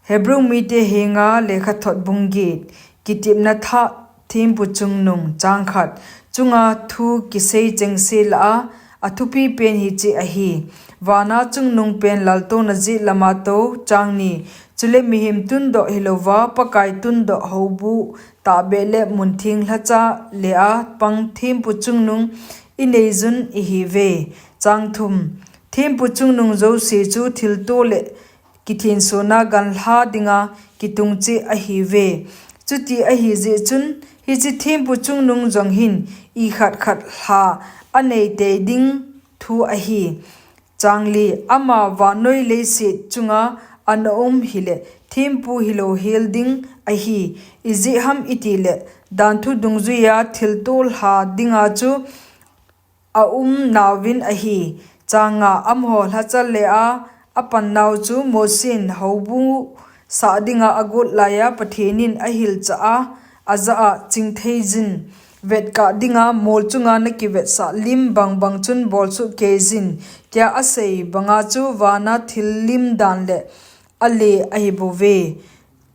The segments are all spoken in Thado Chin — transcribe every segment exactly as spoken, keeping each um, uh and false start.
Hebrew mite henga lekhathot bung get. Kitepna thah thempu chungnung. Chang khat. Chunga thu kisei chengse lah a, athupi pen hiche ahi. Vana chungnung pen laltouna jeh lama tou. Chang ni. Chule mihem tundoh hilouva, Pakai tundoh houbu tahbeh le muntheng lhacha lea pang thempu chungnung ineiyun ihiuve. Chang thum. Thempu chungnung jouse chu thilto le kithensona ganlha dinga kitung cheh ahiuve. Chuti ahijeh chun, hiche thempu chungnung jong hin ikhat khat lha anei tei ding thu ahi. Chang li. Ama vannoi leiset chunga ana um hile, thempu hilou hel ding ahi. Ijeh ham itile, danthu dungjuia thilto lha dinga chu aumnauvin ahi. Chang nga. Amaho lhacha lea apannau chu Mosen houbu sah dinga agot laiya Pathen in ahilchah a, ajah a chingtheiyun, vetkah dinga mol chunga nakivetsah lim bangbang chun bolsoh keiyun, tia asei banga chu vana thil lim dan le ale ahibouve.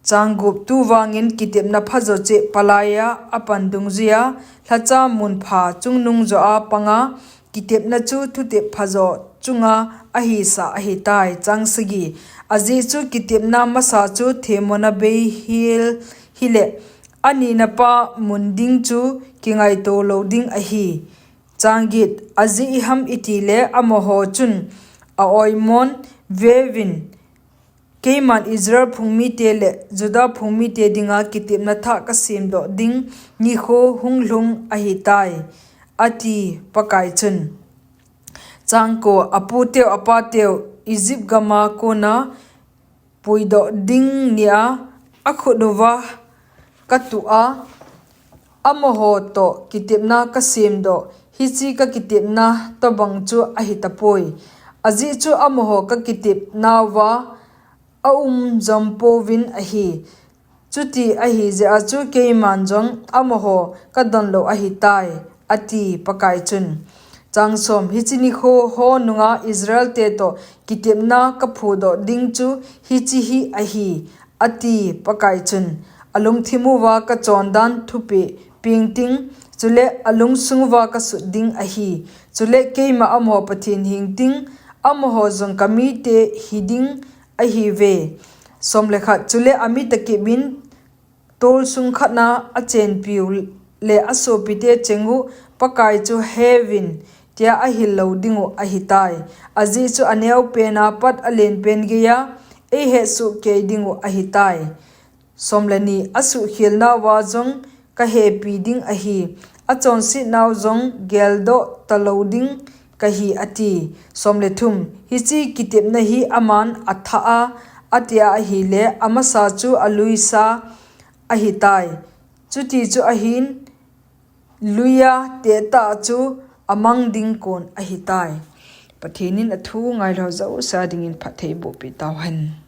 Chang gup. Tuvangin kitepna phajo cheh palaiya apan dungjuia lhacha munpha chungnung joh a panga kitepna chu thutep phajo chunga ahisah ahitai. Chang sagi. Ajeh chu kitepna masa chu themmona bei hel hile, anina pa mun ding chu kingaito lou ding ahi. Chang get. Ajeh iham itile, amaho chun aoimon, Veuvin, keiman Israel phungmite le Juda phungmite dinga kitepna thah kasemdoh ding nikho hunglhung ahitai, ati Pakai chun. Chang ko. Aputeu apateu Egypt gama kona puidoh ding nia akhut uva katuh a, amaho toh kitepna kasemdoh, hiche kakitepna tobang chu ahitapoi. Ajeh chu amaho kakitepnauva aumjom pouvin ahi. Chuti ahijeh a chu keiman jong amaho kadonlou ahitai, ati Pakai chun. Chang som. Hiche nikho ho nunga Israelte toh kitepna kaphudoh ding chu hiche hi ahi, ati Pakai chun. Alungthimuva kachondan thupeh pengting, chule alungsung uva kasut ding ahi. Chule keima amaho Pathen hingting, amaho jong kamite hiding ahiuve. Som le khat. Chule ami takipin tolsung khatna achenpiu le asopite chengu, Pakai chu heuvin, tia ahil lou dingu ahitai. Ajeh chu aneopena pat alenpen geiya eihetsoh kei dingu ahitai. Som le ni. Asuhkhelnauva jong kahepi ding ahi, achonsetnau jong geldoh talou ding kahi, ati. Som le thum. Hiche kitepna hi aman athah a, atia ahile, amasa chu aluisa ahitai. Chuti chu ahin, luiya tehtah chu amang ding kon ahitai. Pathen in athu ngailou jouse dingin phatthei bohpeh tauhen.